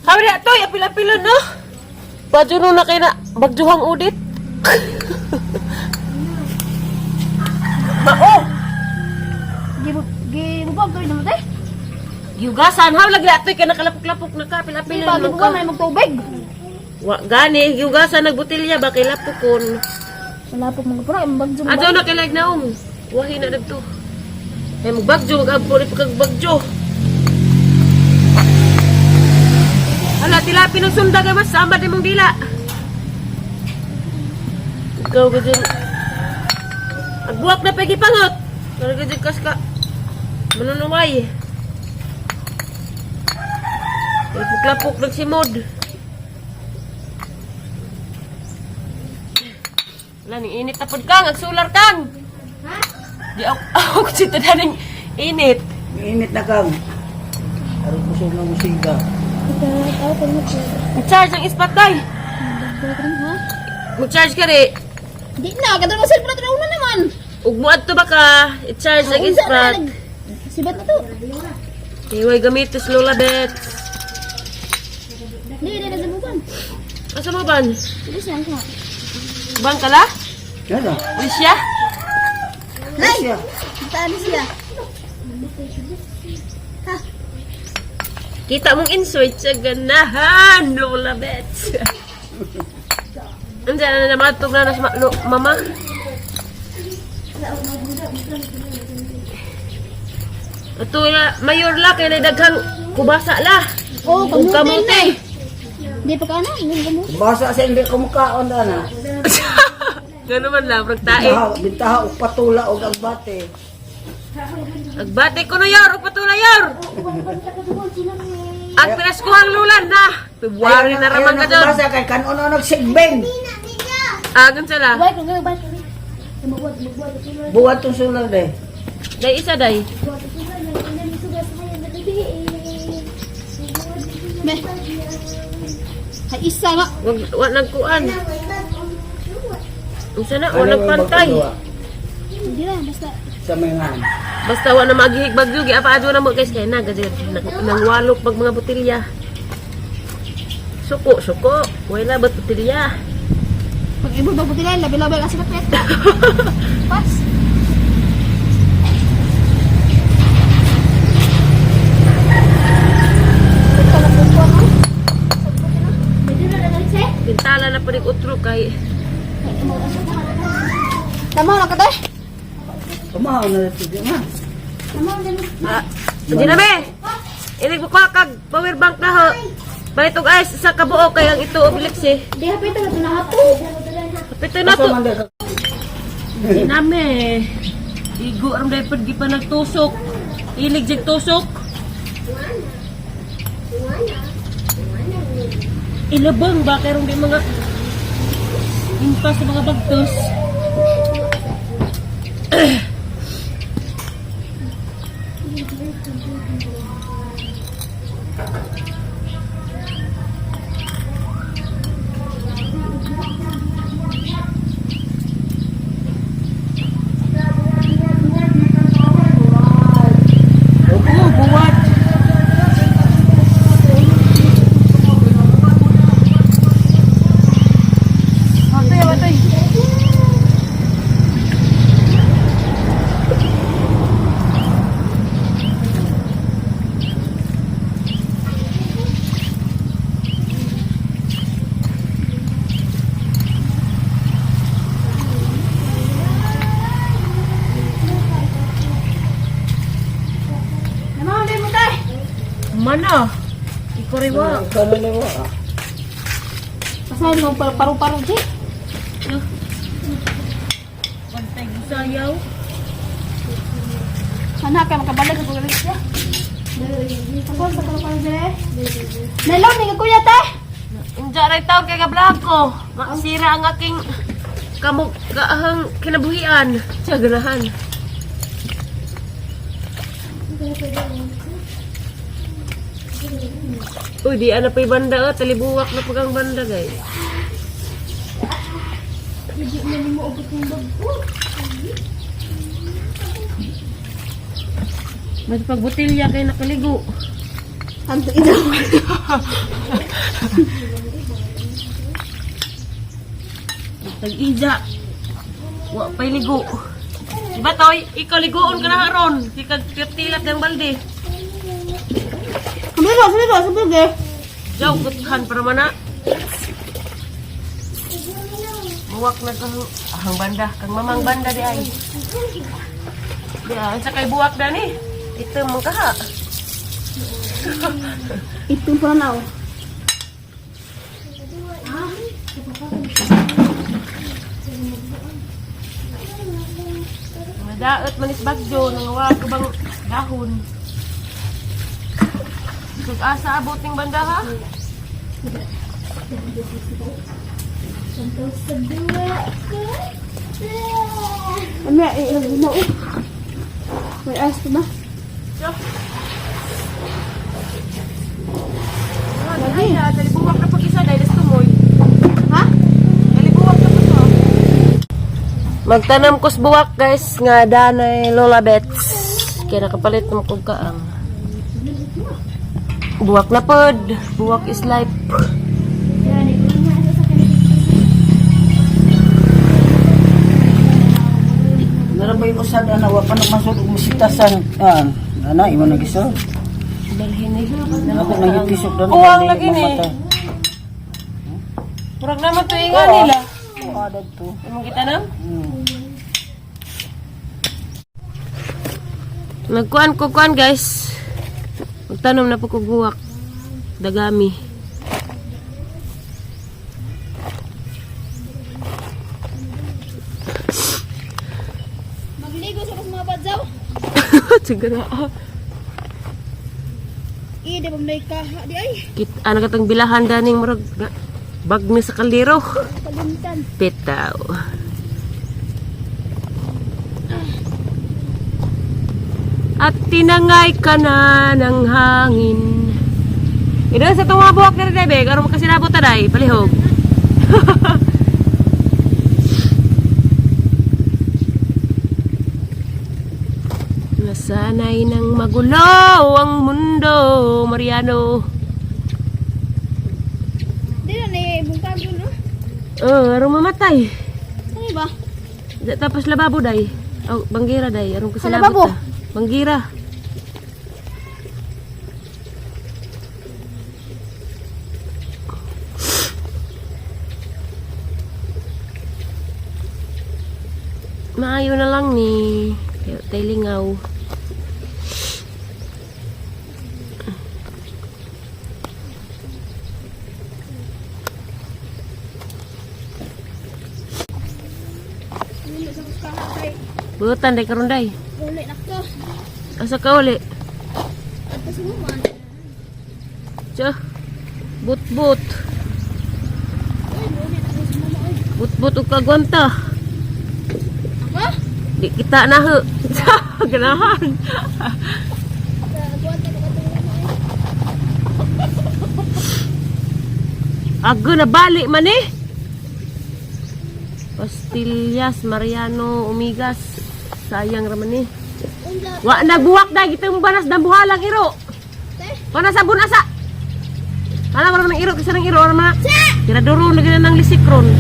Habi na toy, apil-apilon no. Badyo no na kay na bagjuhang udit. Mao. Gibubog to naman te. Giugasan haw lagi atoy kay nakalapok-lapok na ka, apil-apilon Di ba man gibugan ka. may magtubig. Wa gani giugasan nagbotelya ba kay lapokon. Wala po mga pura bagjo. Adto na kay lag naong. Wahi na dagto. Ay magbagyo mag-abpo ni pagkagbagyo. Hala tilapin ng sunda kay mas sama di mong dila. Ikaw gud. Agbuwak na pagi pangot. Pero gud kas ka. Manunuway. Lapok-lapok nagsimod. Wala ning init na pud kang, agsular kang. Ha? Di ako ako sito na ning init. Init na kang. Aron kusog na musiga. Mag-charge ang ispat day. Mag-charge ka ri. Di na kadto mo cellphone na una naman. Ug mo adto ba ka? I-charge ang Unsa na ispat. Sibat na to. Iway gamitos Lola Bet. Di di na buban. Asa mo ban? Sige siya ka. Ban ka la? Ano? Lisya? Nay, Siya. taan siya. Ha. Kita mong insert sa ganahan, Lola Bet. Andiyan na naman itong na sa mama. Ito na, mayor la, kay daghang kubasa la. Oh, Ug kamuti kamote. na. Di pa ka na, yung kamuti. Basa sa hindi kumukaon na na. Gano'n man lang, prag tae. Bintaha, bintaha og patula og agbate. Agbate ko no yor, ug patula yor. Ang pinaskuhang lulan na. February na raman ka dyan. Basa kay kanon na nagsigbeng. Agan sila. Bye, kung bye. Buhat tong sular de. Day isa day. Me. Hay isa nga. Wag wa nagkuan. Unsa na wa nagpantay. Hindi na, basta. Sa mga ngan. Basta wa na magihig bagyo gi apa adyo na mo guys kay na gajud nang walok pag mga botelya. Suko suko, way labot botelya. Pag ibog ba buti na, labi-labi kasi na pet. Pas. Bintala na pa rin utro kay Tama na ka te. Kumaon na dito di ma. Tama na. Ah, hindi na me. Inig mo ka kag power bank na ho. Balik og ice sa kabuo kay ang ito oblix eh. Di hapit na ito na hapo. Pito na to. Asa man de ka? Hindi na me. Igo aram dahil pag pa nagtusok. Ilig jag tusok. Ilabang ba karong di mga impa sa mga bagtos. Oo, buwat. Atoy, atoy. Tama na mo te. Mana? Ikoriwa. Kanon na wa. Pasahin mo paru-paru di. Pantay sayaw. Anak ka makabalik sa pagalis siya. Pasal sa paru-paru di. Nalong ni kuya te. Unja ray taon kay ka ko. Masira ang aking kamug kaahang kinabuhian. Siya ganahan. Uy, di ana pa'y banda oh. Talibuwak na pag ang banda, guys. Mas pagbutilya kay nakaligo. Tanto ina. Tag-ija. Wa pa'y ligo. Diba toy, ikaw ligoon ka na haron. Kikag tilat ng balde. Sabi ko, sabi ko. Jaw, guthan para mana. Muwak na kang ahang banda, kang mamang banda di ay. Di ay, sa kay buwak dani. Ito mong kaha. Itong pala na oh. Nadaot manis bagyo, nangawa ka bang dahon. Kag asa abot ning banda ha? Ano ya, eh, mo eh. May ice pa ba? Tiyo. Ay, dali buwak na pag-isa, dahil tumoy. Ha? Dali buwak na po. Magtanam kos buwak guys nga danay Lola Bets. Kaya nakapalit ng kog kaang. Buwak na pod. Buwak is life. Meron ba yung usad ana wa pa namasod og misitasan. Ah, ana imo na giso. Dalhin ni. Ako nang gitisok dan. Kuwang lagi ni. Murag naman to inga nila. Kuha to. Imong gitanam? Nagkuan ko kuan guys. Magtanom na po ko buwak. Dagami. Magligo sa mga badyaw. Siguro. Eh, di ba may kaha di ay? Kit ano katong bilahan daning murag bag ni sa kaldero. Palimtan. Bitaw. At tinangay ka na ng hangin. Ito sa itong mga buhok na rin, Beg. Aron makasinabot taday, palihog. Nasanay ng magulo ang mundo, Mariano. Di na ni bungkag yun, no? Oh, aron mamatay. Ano ba? Tapos lababo day. Oh, banggira day. Aron Sa kasinabot lababo? ta. Banggira. Maayo na lang ni. Kaya tayo lingaw. Dili sa kaha kay Butan day karon day. uli na ko. Asa ka uli? At pasimuman. Tiyo. But-but. Uy, uli na ko sa mama oy. But-but og kagwanta. Ako? Di kita na ho. Ganahan. Agwanta ko katong mama oy. Ago na bali man eh. Pastillas, Mariano, Umigas. Sayang raman eh. Unsa? Wa nagbuwak da gitong banas dambuhalang iro. Te? Panas sabon asa. Kana man ng iro kasi ng iro raman na. Tiraduro na gina ng lisikron. No,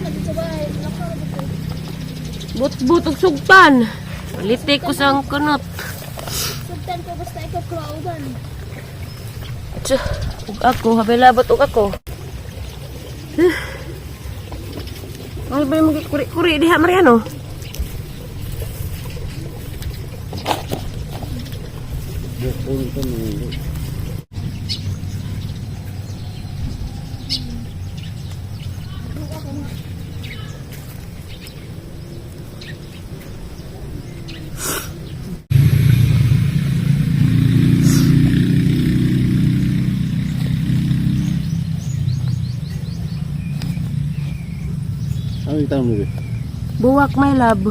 lagi sa bahay. Nako ra ko. But-but og sugtan. Litik ko sa ang kunot. Sugtan ko basta ikaw crowdan. Tsa, ug ako, habelabot ug ako. Ay, ba yung kuri-kuri diha, Mariano? Ano yung tanong mo? Buwak, my love.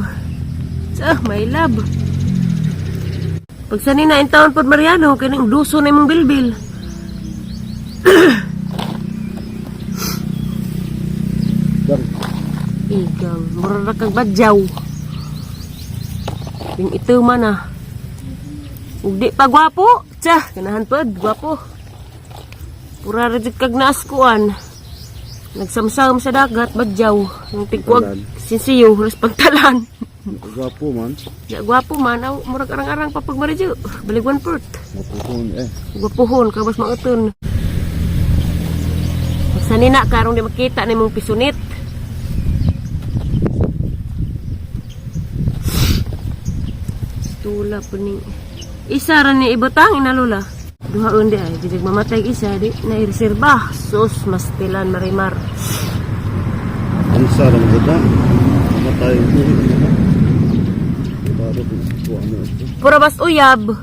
Tsa, my love. Pag sanina in taon pod Mariano, kining duso na imong bilbil. Igang. Mura ra kag badyaw. Yung ito man ah. Ug di pa gwapo. Tsa, ganahan pod, gwapo. Pura ra jud kag naaskuan. Nagsamsam sa dagat, badyaw. Yung tigwag, Pagtalan. sinsiyo, ras pagtalan. Gwapo man. Ya, gwapo man, aw, murag arang-arang pa pag maridyo. Balig one port. Mapuhon eh. Gwapuhon, kabas mautun. Sanina, karong di makita na imong pisunit. Tula po ni. Isa ra ni ibutang inalula. Duha undi ay di mamatay isa di na ireserba. Sus, mastilan marimar. Ang sarang ganda. Mamatay ko. Para kung ano ito. Pura bas uyab.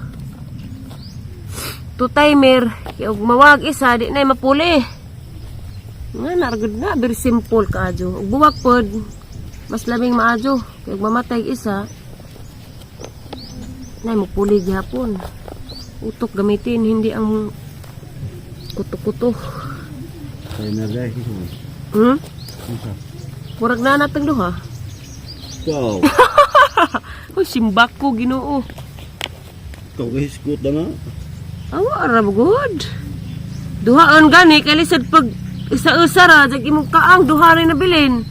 Two timer. Kaya og mawag isa di na mapuli. Nga naragod na very simple kaadyo. Og buwak pod mas labing maadyo. Kaya og mamatay isa na mapuli gihapon. Utok gamitin hindi ang kuto-kuto. Kaya na dahil. Murag na natang duha. Wow. Uy, simbak ko Ginoo. Ikaw kay hiskot na nga. Awa ra good. Duhaan gani kay lisod pag isa-usa ra jag imong kaang duha rin nabilin.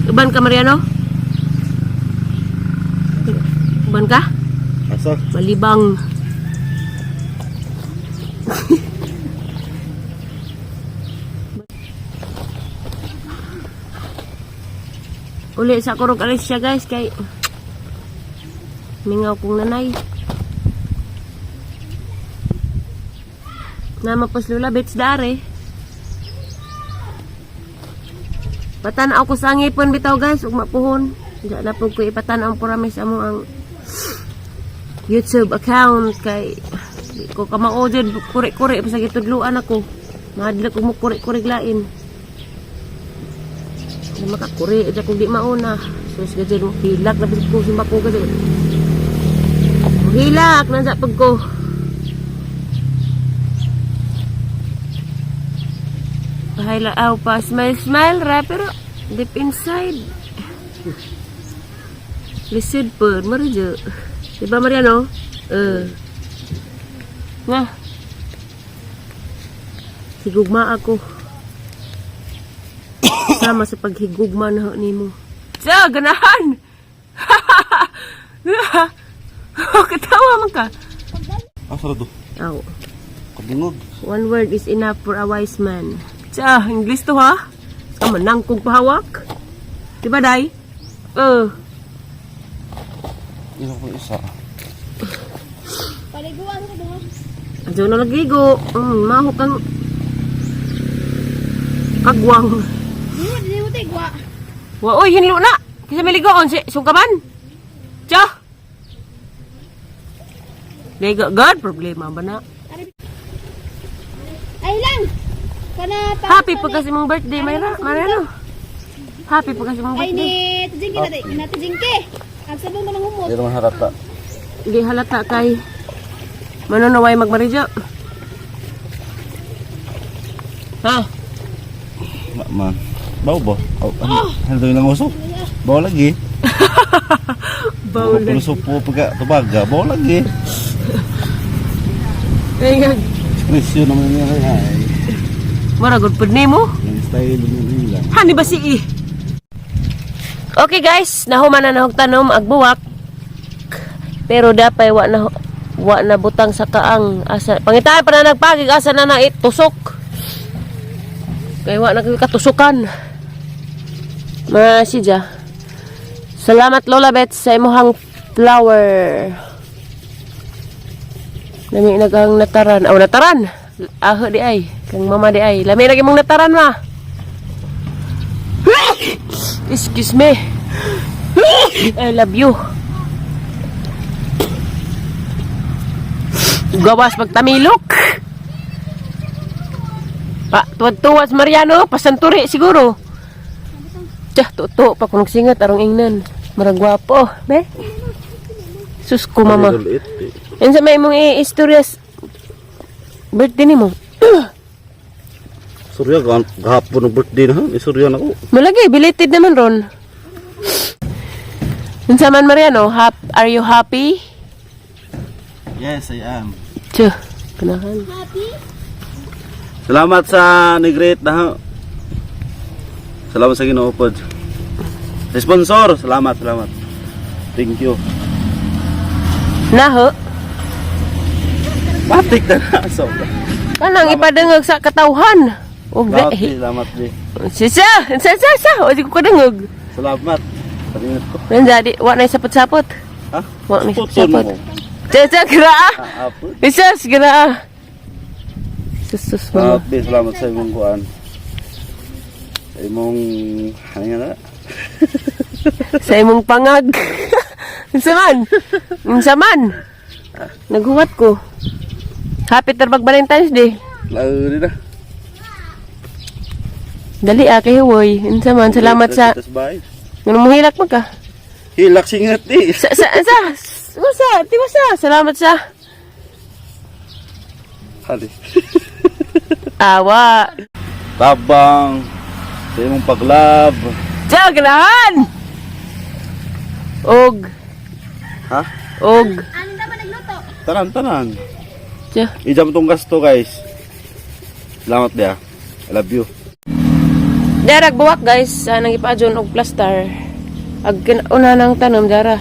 Uban ka, Mariano? Uban ka? Asa? Malibang. Uli sa kurog alis siya, guys, kay mingaw kong nanay. Nama pas lula bits dare. Patan-aw ko sa ngipon bitaw, guys, ug mapuhon. Diya na po ko ipatan-aw puramis amo ang YouTube account kay di ko kamao jud kuri-kuri pa sa gitudluan ako. Mahadlok ko mo kuri-kuri lain. Di makakuri aja kung di mauna. Sus gajud mo hilak na ko sumba ko gajud. Hilak na sa pag ko. Pahila aw pa smile smile ra pero deep inside lisod po, Marijo. Diba, Mariano? Eh. Nga. Higugma ako. Sama sa paghigugma na nimo. Sa, ganahan! Katawa man ka. Asa to? Aw. Kabungog. One word is enough for a wise man. Tsa, English to ha? Ama nangkong pahawak. Diba, Day? Eh. Isa ko isa. Paliguan sa duha. Adyo na nagligo. Maho kang kagwang. Di mo tigwa. Wa oy hinlo na. Kasi may ligoon si sungkaman. Tsa. Ligo god problema ba na? Ay lang. Kana pa. Happy pag kasi mong birthday, Mayra. Mariano. Happy pag kasi mong Ay birthday. ni Tijingke na na Tijingke. Ang sabon mo nang humot. Hindi naman harata. Di halata kay manunaway magmaridyo. Ha? Man. Baw ba? Oh, ano? Ano lang usok? Baw lagi. Baw Baw lagi. Pagka tubaga, baw lagi. Ay, Presyo naman nila ay. mura good pud nimo. Yung style nila. Hani ba si I? Okay guys, nahuman na nahog tanom agbuwak. Pero dapay wa na butang sa kaang asa. Pangitaan pa na nagpagig asa na na itusok. Kay wa na kayo katusukan. Mga sidya. Salamat, Lola Beth, sa imuhang flower. Lami nagang nataran. Aw, nataran. Aho di ay. Kang mama di ay. Lami na imong nataran ma. Excuse me. I love you. Gawas magtamilok. Pa, tuwad-tuwad Mariano, pasanturi siguro. Tiyah, tuto pa kung nagsingat arong ingnan. Marang gwapo, be. Sus ko, mama. Yan sa may mong i-istorya birthday ni mo. Surya gahapon ng birthday na ha. Isurya na ko. Malagi, belated naman ron. Unsa man, Mariano, are you happy? Yes, I am. Tiyo, kanahan. Happy? Salamat sa nag-rate na ha. Salamat sa Ginoo pod. Sa sponsor, salamat, salamat. Thank you. Naho, Patik na na. Sobra. kanang ipadungog sa katawhan. Og Salamat, dahi. di, salamat, di. Sisa, sa sa sa, o di ko kadungog. Salamat. Paningat ko. Nandiya di wa na sapot-sapot. Ha? Wa na Putol sapot. mo. Tiyo, tiyo, gira. Ah, apo. Isus, gira. Sus, Salamat, mga. di. Salamat sa imong kuan. Sa imong, ano nga na? Sa imong pangag. Unsa man? Unsa man? Naghuwat ko. Happy tarbag Valentine's Day. Lalo rin na. Dali ah, kay Huwoy. Unsa man, salamat sa. Tas bahay. Ngano mo hilak man ka? Hilak singat di. Sa sa sa. Wasa, ti wasa. Salamat sa. Hali. Awa. Tabang. Sa imong paglab. Tiyo, ganahan. Og Ha? og. Ano na ba nagluto? Tanan, tanan. Tiyo. Ijam tong gasto, guys. Salamat dia. I love you. Dara buwak guys, nang ipaadyon og plaster. Ag una nang tanom dara.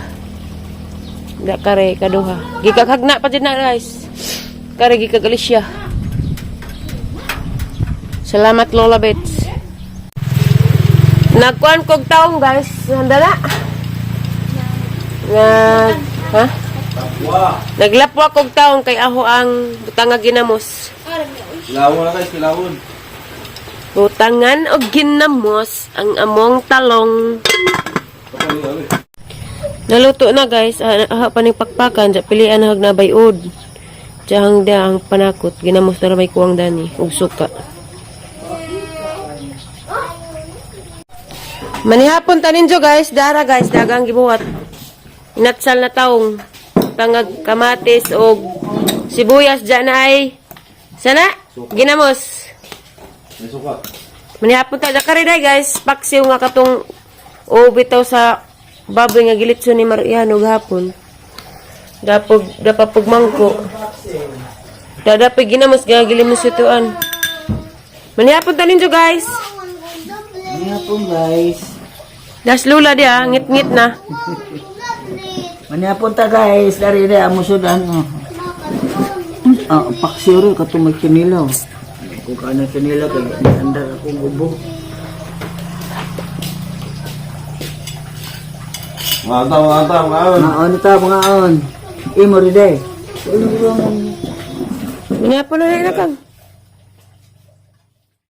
Da kare kaduha. Gikaghagna pa jud na, guys. Kare gikag Alicia. Salamat, Lola Bets. Nagkuan kog taong, guys. Handa na. Nag ha? Naglapwa kog taong kay aho ang butanga ginamos. Kilawon na, guys, kilawon. Butangan og ginamos ang among talong. Naluto na, guys. Ah, ah, paning pakpakan. Diya, pilian hag na bayod. Diya hang da ang panakot. Ginamos na may kuwang dani. Ug suka. Manihapon taninjo, guys. Dara, guys. Dagang gibuhat. Inatsal na taong. Tangag kamatis og sibuyas dyan na ay. Sana? Ginamos. May suka. Manihapon ta kare day, guys. Paksiw nga katong o bitaw sa baboy nga gilitso ni Mariano gahapon. Dapog dapapog mangko. Dadapoy ginamos nga gilimos ituan. Manihapon ta ninyo, guys. Manihapon, guys. Das lula dia ngit-ngit na. Manihapon ta, guys. Dari dari amo sudan. Oh. Ah, paksiro katong may kinilaw. Kung kaano kinilaw kay andar akong ubo. Mga tao, mga tao, mga tao. Maon ta mga on. Imo rin day. Manihapon na na kang.